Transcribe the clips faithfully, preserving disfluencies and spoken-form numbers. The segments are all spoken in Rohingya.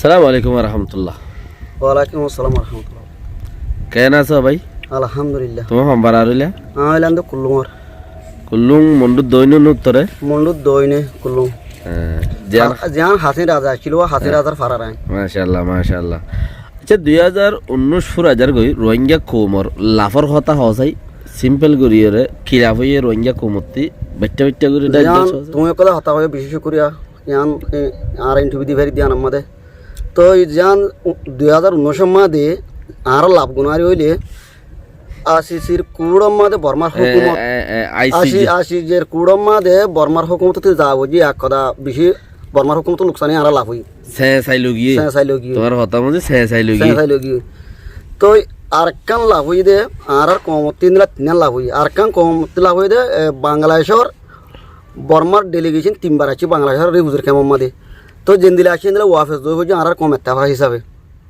Assalamu alaikum warahmatullah. Walaikum assalam warahmatullah. Keén asó bái? Alhamdulillah. Tuáñr hon barar óile? Añí óilam de Kullungor. Kullung Mondhúr doine né uttóre? Mondhúr doine Kullung. Há, ziyán Hasín raza accíl, ó Hasín razar farar añí. Macállah, macállah. Accá, dui házar unnúic fúrai zargói Rohingya koumor lafór hotá hoó sai, simpel goríyore, ki laf óiye Rohingya koumottí, baittá baittá gorí dháil dháil hoó sai. Tuñí ókkole hotá hoiyó, bicí cúkuriya. Yián, e, añára intarviu di fari de yián ammá de. Toi yián u-, dui házar unnúicor máze añára laf gunari óile, ICCr kuúçor máze Bormar hókumot, e, e, e, ICC. ICCr kuúçor máze Bormar hókumottú za óiye, ek hotá bicí Bormar hókumottú luksan óiye, añára laf óiye. Señsai logiyé. Señsai logiyé. Tuáñr hotá mote señsai logiyé. Señsai logiyé. Toi arekkán laf óiye de, añárar koumottí endilla tinnán laf óiye. Arekkán koumottí laf óiye de, e, Bangladecor Bormar delegecon tin bar aiccé Bangladecor refujir kemor máze. Toi zendilla aiccé endilla wafes zai foijjé añárar koum ettefak hísabe.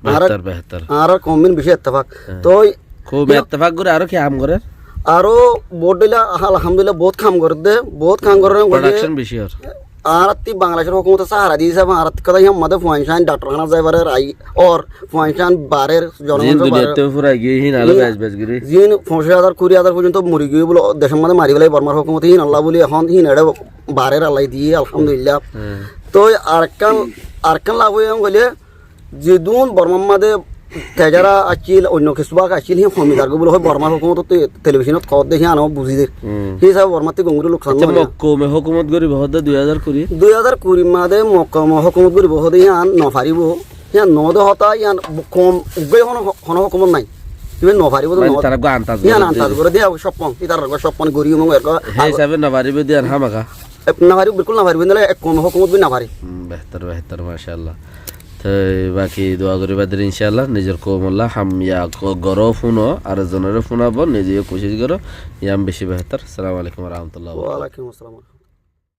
Añárar, behtar, behtar. Añárar koum ín bicí ettefak. Há. Toi koum ettefak gorí aró ki ham gorér? Aró bout dhoilla, alhamdulillah, bout ham gorér de, bout ham gorér. Production bicí ór. Añárattí Bangladecor hókumote sáhara diyé hísabe añárattí hotá híyan máze fuain cáin daktor hánat zai farer, ai, ór fuain cáin barer, zonogon barer. Ziín duniyattú fúrai giyé híin aló bec bec gorí. Ziín foñcic házar, kuri házar foijjonto mori giyé bóle decor máze mari félaiye Bormar hókumote, híin Allah bóli ehón híin eçé barer, Allaye diyé, alhamdulillah. Há. Toi arekkán, arekkán laf óiye hoilé, zedún Bormar máze tejara accíl, oinno kessú bák accíl, híin homi zargói bóli hoi Bormar hókumotottú televiconot hoódde, híyan añára buzí de. Hum. Hí hísabe Bormattí gom gorí luksan no óiye. Accá, mok-, koume hókumot goríbo hoódde dui házar kuri? Dui házar kurir máze mok-, koume hókumot goríbo hoódde híyan no faribó. Híyan no de hotá, híyan koum uggúa hono, hono hókumot nái. Íba no faribó de. Mane no. Tará uggúa andaz goré de. Híyan andaz goré de, sóppon, ítarar uggúa sóppon gorí, umon uggúa. Hé hísabe no faribó de, híyan hámaka. E, no faribó, bilkúl no faribó, endilla ek koume hókumot bi no fare. Hmm, behtar, behtar, macállah. Toi baki dua goríba der, incállah, nizor koumolla ham ya go-, goró, fúno, ar zonoré fúnabo, nize yó kucíc goró, yián bicí behtar. Assalamu alaikum warahmatullah. Walaikum assalam.